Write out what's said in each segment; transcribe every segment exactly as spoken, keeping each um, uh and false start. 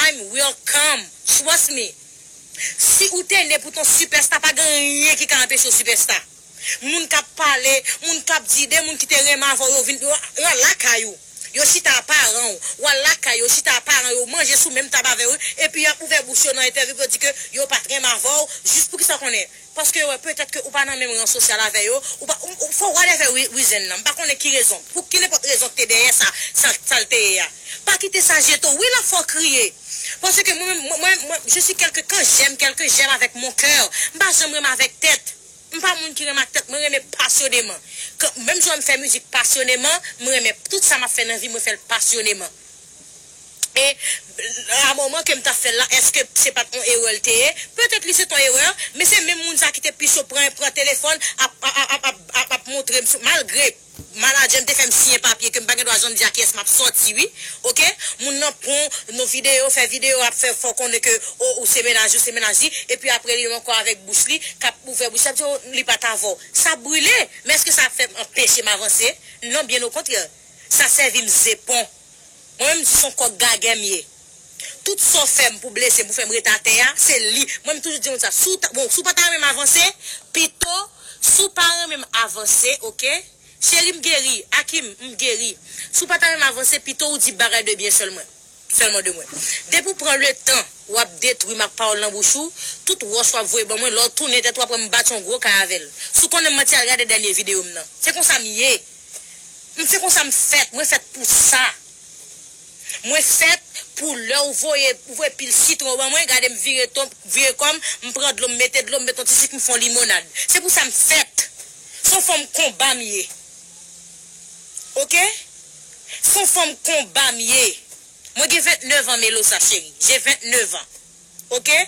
Time will come. Trust me. Si ou te ne pou ton sipèsta, pa gen anyen ki ka anpeche w sipèsta. Moun k ap pale, moun k ap di, de moun ki te renmen avè w, yo vin, yo, yo al lakay ou. Yo chita a paran w. W al lakay yo, chita a paran yo, manje sou menm tab avè w, epi y ap ouvè bouch yo nan entèvyou pou yo di ke yo pa t renmen avè w, jis pou ki sa w konnen. Paske yo wè petèt ke ou pa nan menm ran sosyal avè yo, ou pa, ou, ou, for whatever re-, reason nan. M pa konnen ki rezon. Pou ki nenpòt rezon ki te dèyè sa, sa, sa l te ye a. Pa kite sa jete w. Wi, l ap fè w kriye. Paske mwen, mwen, mwen, mwen, je suis quelqu'un, quand j'aime quelqu'un, j'aime avec mon cœur. M pa janm renmen avèk tèt. M pa moun ki renmen ak tèt, mwen renmen pasyoneman. Kan, menm jan m fè mizik pasyoneman, mwen renmen tout sa m ap fè nan vi, mwen fè l pasyoneman. E a moman ke m t ap fè l la, èske se pa t yon erè l te ye? Petèt li se t yon erè, men se menm moun sa ki te pi cho pran, pran telefòn, ap, ap, ap, ap, ap, ap montre m sou, malgre manadjè m te fè m siyen papye ke m pa gen dwa janm di a kiyès m ap sòti, wi. Oke? Moun nan pran yon videyo, fè videyo, ap fè fè w konnen ke, o, ou se mennaj, ou se mennaj li, epi apre li menm ankò avèk bouch li, k ap ouvè bouch li, ap di, o, li pa t avè w. Sa brile, men èske sa ap fè m anpeche m avanse? Non, byen okontrè. Sa sèvi m zepon. Mwen menm, se yon kòk gagè m ye. Tout sa w fè m pou blese m, pou fè m ret atè a, se li. Mwen, m toujou di moun sa, si w ta, bon, si w pa ta renmen m avanse, pito, si w pa renmen m avanse, oke? Cheri, m geri. Akim, m geri. Si w pa ta renmen m avanse, pito ou di bagay de byen sèlman, sèlman de mwen. Depi w pran letan, w ap detwi m ak pawòl nan bouch ou, tout wòch w ap voye ban mwen, lè w tounen tèt ou, apre m bat yon gwo kay avè l. Si w konnen m manti, al gade dènye videyo m nan. Se konsa m ye. M, se konsa m fèt, mwen fèt pou sa. Mwen fèt pou lè ou voye, ou voye pil sitwon ban mwen, gade m vire ton, vire kò m, m pran dlo, m mete dlo, m mete yon ti sik, m fè yon limonad. Se pou sa m fèt. Se yon fanm konba m ye. Oke? Se yon fanm konba m ye. Mwen gen vennèf an, Melo sa, cheri. J'ai vingt-neuf ans. Oke?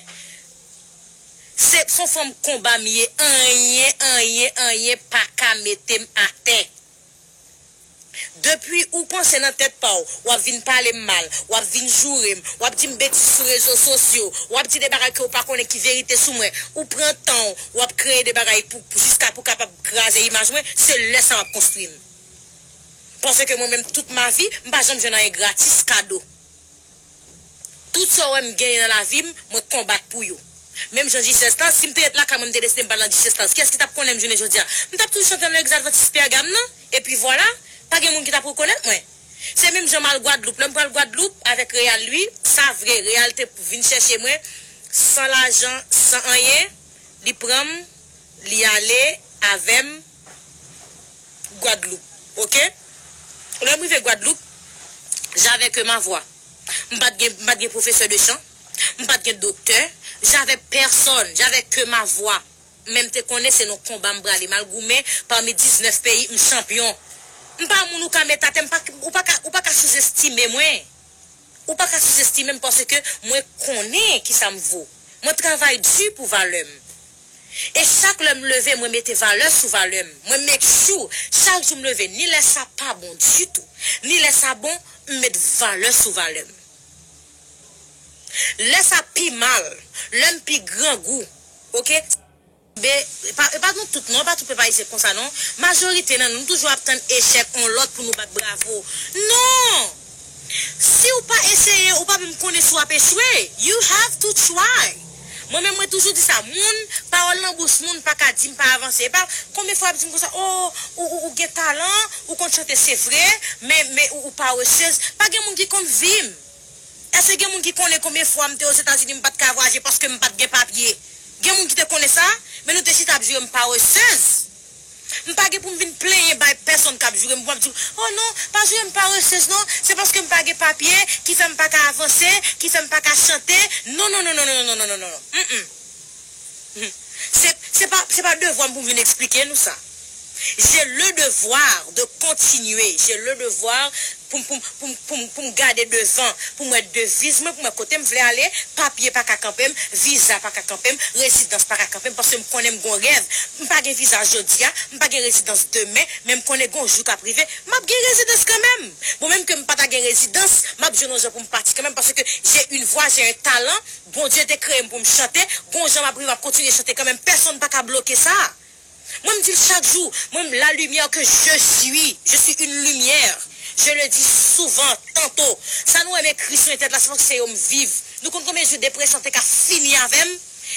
Se, se yon fanm konba m ye. Anyen, anyen, anyen pa ka mete m atè. Depi ou panse nan tèt pa w, w ap vin pale m mal, w ap vin joure m, w ap di m betiz sou rezo sosyo, w ap di de bagay ke w pa konnen ki verite sou mwen, ou pran tan w, w ap kreye de bagay pou, pou, jiska pou kapab kraze imaj mwen, se lè sa w ap konstwi m. Paske mwen menm, tout ma vi, m pa janm jwenn anyen gratis, kado. Tout sa w wè m genyen nan lavi m, mwen konbat pou yo. Menm jan G C S la, si m te ret lakay mwen, m te deside m pa al nan G C S la, kiyès ki t ap konnen m jounen jodi a? M t ap toujou chante nan legliz Advantis Pègam nan, epi vwala, pa gen moun ki t ap rekonèt mwen. Se menm jan m al Gwadloup. Lè m pral Gwadloup avèk Real, wi, sa vre, Real te vin chèche mwen, san lajan, san anyen, li pran m, li ale avè m, Gwadloup, oke? Lè m rive Gwadloup, j'avais que ma voix. M pa t gen, m pa t gen pwofesè de chan, m pa t gen doktè, j'avais personne, j'avais que ma voix. Men m te konnen se nan konba m prale, m al goumen pami diznèf peyi, m chanpyon. M pa moun ou ka met atè, m pa, ou pa ka, ou pa ka souzestime mwen. Ou pa ka souzestime m paske mwen konnen kisa m vo. Mwen travay di pou valè m. E chak lè m leve, mwen mete valè sou valè m. Mwen make sure, chak jou m leve, ni lè sa pa bon ditou, ni lè sa bon, m met valè sou valè m. Lè sa pi mal, lè m pi grangou, oke? Men, e pa, e pa nou tout non, e pa tout pèp ayisyen konsa non. Majorite nan nou, nou toujou ap tann echèk yon lòt pou nou bat bravo. Non! Si w pa eseye, ou pa menm konnen si w ap echwe. You have to try. Mwen menm, mwen toujou di sa, moun, pawòl nan bouch moun pa ka di m pa avanse. E pa, konbyen fwa y ap di m konsa, o, ou, ou, ou gen talan, ou konn chante, se vre, men, men ou, ou paresez. Pa gen moun ki konn vi m. Èske gen moun ki konnen konbyen fwa m te Ozetazini, m pa t ka vwayaje paske m pa t gen papye? Gen moun ki te konnen sa, men nou te chita ap joure m paresez. M pa gen pou m vin plenyen bay pèsonn k ap joure m, pou m ap di, o non, pa joure m paresez non, se paske m pa gen papye ki fè m pa ka avanse, ki fè m pa ka chante. Non, non, non, non, non, non, non, non, non, non. Mm, mm. Se, se pa, se pa devwa m pou m vin eksplike nou sa. J'ai le devoir de continuer. J'ai le devoir pou m, pou m, pou m, pou m, pou m gade devan, pou m wè deviz mwen, pou m wè kote m vle ale, papye pa ka kanpe m, viza pa ka kanpe m, rezidans pa ka kanpe m, paske m konnen m gon rèv. M pa gen viza jodi a, m pa gen rezidans demen, men m konnen gon jou k ap rive, m ap gen rezidans kanmenm. Bon, menm ke m pa ta gen rezidans, m ap jwenn yon jan pou m pati kanmenm, paske j'ai une voix, j'ai un talent, Bondye te kreye m pou m chante, gon jan m ap rive, m ap kontinye chante kanmenm, pèsonn pa ka bloke sa. Mwen, m di l chak jou, mwen, la lumière que je suis, je suis une lumière. Je le dis souvent, tantôt. Sa nou wè m ekri sou entènèt la, se paske se yo m viv. Nou konn konbyen jou depresyon te ka fini avè m?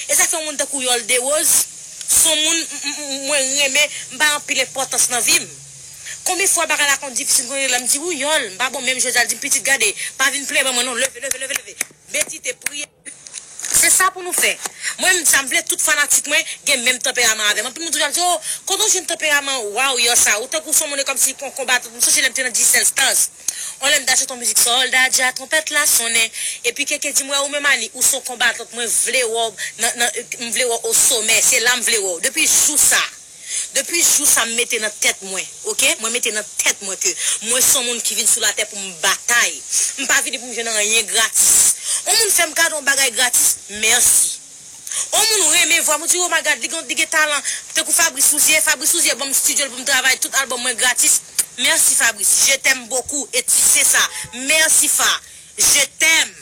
E sa k fè yon moun tankou Yòl Derose, se yon moun m- m- m- mwen renmen, m ba anpil enpòtans nan vi m. Konbyen fwa bagay la konn difisil, konn rele m di, "Wi, Yòl, m pa bon menm." Jodi a l di m, "Pitit, gade, pa vin plenyen ban mwen non, leve, leve, leve, leve. Medite, priye." Se sa pou nou fè. Mwen, m sa m vle, tout fanatik mwen gen menm tanperaman avè m. Anpil moun toujou ap di, "Oh, kote w jwenn tanperaman waryò sa? Ou tankou son moun kòmsi kon konbatant." M sonje lè m te nan Digicel Stars. On lè m ta chante yon mizik, "Sòlda dja, twonpèt la sonnen." Epi Keke di m, "Wè ou menm, Ani, ou son konbatant, mwen vle wè w nan, nan, m vle wè w o somè, se la m vle wè w." Depi jou sa, depi jou sa m mete nan tèt mwen, oke? Mwen mete nan tèt mwen ke mwen se yon moun ki vin sou latè pou m batay. M pa vini pou m jwenn anyen gratis. Yon moun fè m kado yon bagay gratis, mèsi. Yon moun renmen vwa m, ou di, "Oh my God, li gen, li gen talan." Tankou Fabrice Rouzier, Fabrice Rouzier ban m studio l pou m travay tout album mwen gratis. Mèsi Fabrice, je t'aime beaucoup et tu sais ça. Mèsi Fa, je t'aime.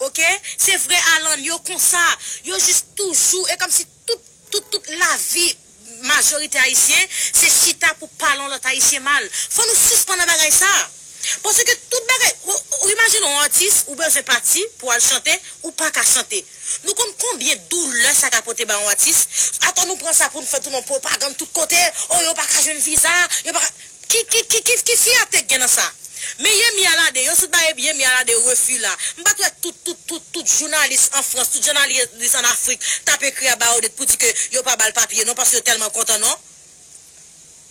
Oke? Se vrè Alan yo konsa. Yo jis toujou, e kòmsi tout, tout, tout lavi majorite ayisyen, se chita pou pale yon lòt ayisyen mal. Fò nou sispann nan bagay sa. Paske tout bagay, ou, ou imajine yon atis, ou bezwen pati pou al chante, ou pa ka chante. Nou konn konbyen doulè sa ka pote ba yon atis? Atò nou pran sa pou n fè tounen yon pwopagann tout kote, oh, yo pa ka jwenn viza, yo pa ka. Ki, ki, ki, ki, ki fyète k gen nan sa? Men Yemi Alade, yo sot ba Yemi Alade refi la. M pa t wè tout, tout, tout, tout jounalis an Frans, tout jounalis an Afrik t ap ekri a Barodet pou di ke yo pa ba l papye non, paske yo tèlman kontan non.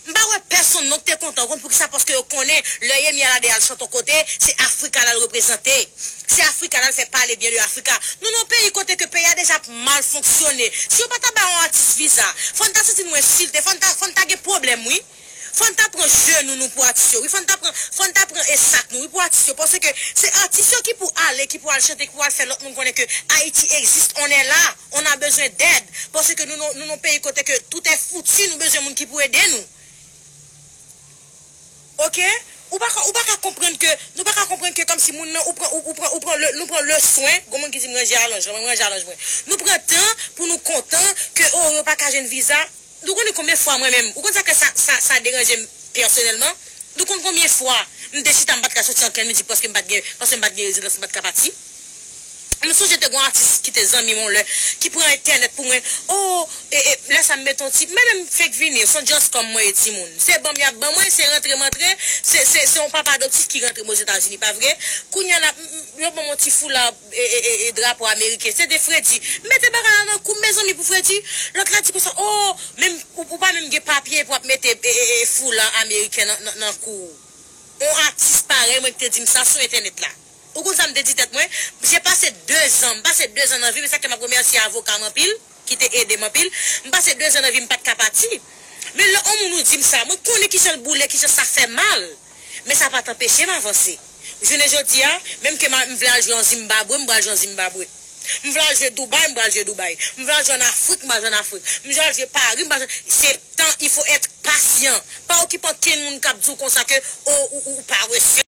M pa wè pèsonn non ki te kontan, ou konn poukisa? Paske yo konnen lè Yemi Alade al chante yon kote, se Afrika l al reprezante. Se Afrika l al fè pale byen de Afrika. Nou nan yon peyi kote ke peyi a deja ap mal fonksyone. Si yo pa ta ba yon atis viza, fò n ta santi nou ensilte, fò n ta, fò n ta gen pwoblèm, wi. Fò n ta pran jenou nou pou atis yo, wi. Fò n ta pran, fò n ta pran esak nou, wi, pou atis yo. Paske se atis yo ki pou ale, ki pou al chante, ki pou al fè lòt moun konnen ke Ayiti existe, on est là, on a besoin d'aide. Paske nou, nou, nou nan yon peyi kote ke tout est foutu, nou bezwen moun ki pou ede nou. Oke? Ou pa ka, ou pa ka konprann ke, nou pa ka konprann ke kòmsi moun nan, ou pran, ou, ou pran, ou pran le, nou pran le swen, gon moun ki di m ranje alonj, mwen ranje alonj mwen. Nou pran tan pou nou kontan ke, oh, yo pa ka jwenn viza. Nou konnen konbyen fwa mwen menm, ou konn sa ke sa, sa, sa deranje m pèsonèlman? Nou konn konbyen fwa m te chita, m pa t ka soti ankenn mizik paske m pa t gen, paske m pa t gen rezidans, m pa t ka pati? M sonje te gon atis ki te zanmi m yon lè, ki pran entènèt pou mwen. Oh, e, e, lè sa m mete yon ti, men menm fake vini, se yon just come mwen ye timoun. Se ban m y ap ban mwen, se rantre m antre, se, se, se yon papa adoptif ki rantre m Ozetazini, pa vre? Kounye a la, m, m, yo ban m yon ti foula, e, e, e, e drapo ameriken. Se de fredi. M mete bagay la nan kou m, mezanmi, pou fredi. Lòt la di konsa, oh, menm, ou, ou pa menm gen papye pou w ap mete, e, e, e, foula ameriken nan, nan, nan kou w. On atis parèy mwen ki te di m sa sou entènèt la. Ou konn sa m te di tèt mwen? J'ai passé deux ans, m pase de zan nan vi m, e sa k fè m ap remèsye avoka m anpil, ki te ede m anpil. M pase de zan nan vi m, m pa t ka pati. Men lè on moun ou di m sa, mwen konnen kijan l boule, kijan sa fè mal. Men sa pa t anpeche m avanse. Jounen jodi a, menm ke m a- m vle al jwe an Zimbabwe, m pral jwe an Zimbabwe. M vle al jwe Dubai, m pral jwe Dubai. M vle al jwe an Afrik, m pral jwe an Afrik. M vle al jwe Paris, m pral jwe. Se tan, il faut être patient. Pa okipe okenn moun k ap di w konsa ke, oh, ou, ou parese.